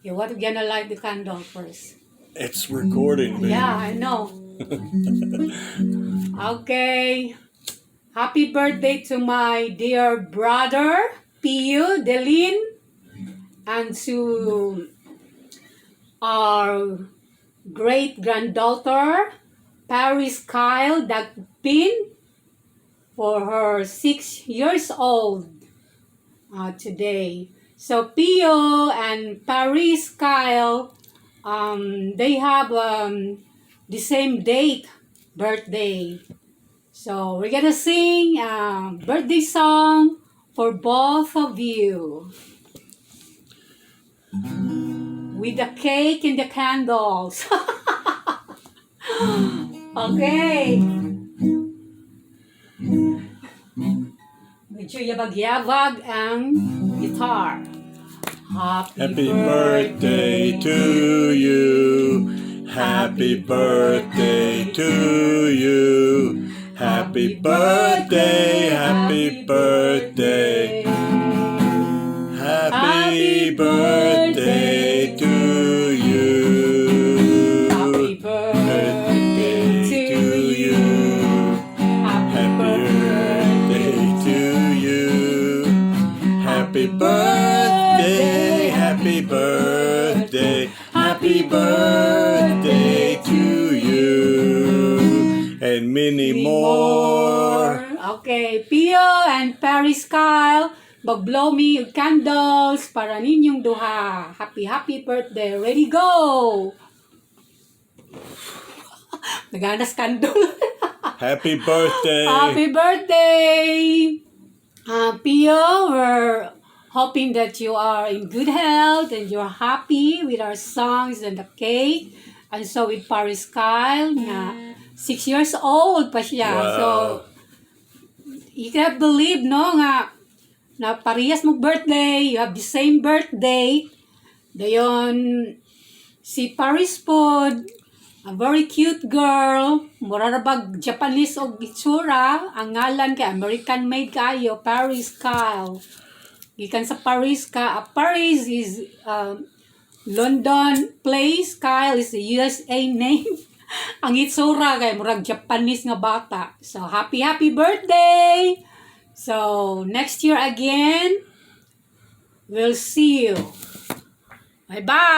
Yeah, what we gonna light the candle first? It's recording, baby. Yeah, I know. Okay. Happy birthday to my dear brother, Pio, Delin, and to our great-granddaughter, Paris Kyle Dagpin, for her 6 years old today. So Pio and Paris Kyle, they have the same date, birthday. So we're gonna sing a birthday song for both of you. With the cake and the candles. Okay. Medyo yabag-yabag ang guitar. Happy birthday to you. Happy birthday to you. Happy birthday, happy birthday. Happy birthday to you. Happy birthday to you. Happy birthday to you. Happy birthday, happy birthday, happy birthday to you. And many more. Okay, Pio and Paris Kyle, mag-blow me yung candles para ninyong duha. Happy birthday. Ready, go! Naganas candle. Happy birthday. Happy birthday! Pio, we're hoping that you are in good health and you're happy with our songs and the cake. And so with Paris Kyle, na 6 years old pa siya. Wow. So, you can't believe, no, nga, na parehas mong birthday, you have the same birthday. Dayon, si Paris pod, a very cute girl, mura na bag Japanese o itsura, ang ngalan kay American made kayo, Paris Kyle. Gikan sa Paris ka, Paris is London place, Kyle is the USA name. Ang itsura kay murag Japanese nga bata. So happy birthday. So next year again, we'll see you. Bye-bye.